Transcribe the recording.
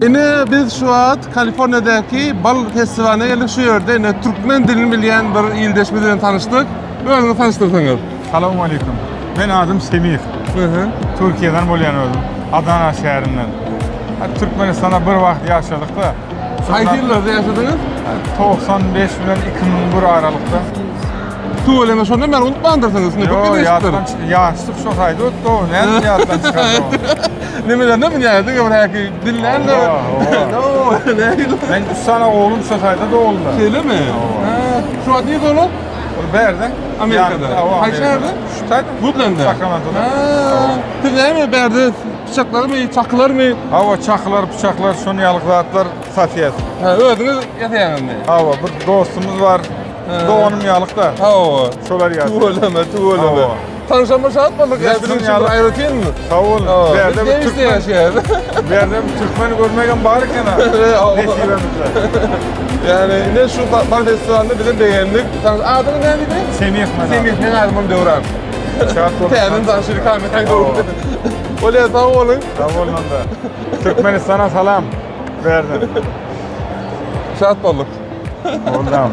Ine biz şu wagt Kaliforniýadaky bal festiwalyna geldik. Şu ýerde ine türkmen dilini bilýän bir ildeşimiz bilen tanyşdyk. Özüňizi tanyşdyrsaňyz. Salowmaleýkim. Men adym Semih. Türkiýeden bolýan özüm. Adana şäherinden. Türkmenistanda bir wagt ýaşadyk-da. Haýsy ýyllarda ýaşadyňyz? 95 bilen 2001 aralykda. Tüweleme şondan bäri unutmandyrsyňyz. Indi köp Ýok, ýyl ýatdan geçipdir. ýaşlyk şo taýda ötdi o. Nädip ýatdan çykardy o? Nimelerine münýär diňe bir häki dillän-de. Hawa, hawa. Nähili? Men üç sany oglum şo taýda doguldy. Şeýlemi? Hawa. Ha, Şu wagt nirde olar? Ol bärde. Amerikada. Ýanynda, hawa, Haýsy Amerikada. şäherde? Şu taýda. Woodlandda. Sakramentoda. Ha, Siz näme bärde pyçaklarymy, çakylarmy? Hawa, çakylar, pyçaklar, şon ýaly zatlar satýas. Ha, özüňiz ýasaýaňyzmy? Hawa, bir dostumyz bar. Doganym ýalyk-da. Hawa. Şolar ýaly. Tüweleme, tüweleme. Hawa. Tanşanma şat bolduk. Biz Ya bizim şunuň için bir ýaly- aýratyn. Sag boluň. Hawa. Bärde Biz bir deňizde türkmen, ýaşaýarys. bärde bir türkmen görmegem bar eken ha. Hawa. Nesibemizde. Yani ine şu bal festivalynda bize begendik. Tanyş adyňyz näme diýdi? Semih men. Semih, men adym Döwran. Şat bolduk. Täzeden tanşylyk kamerany Hawa. döwran. Bolýar, sag boluň. Sag boluň onda. Türkmenistana salam. Bärden. Şat bolduk. Boldam.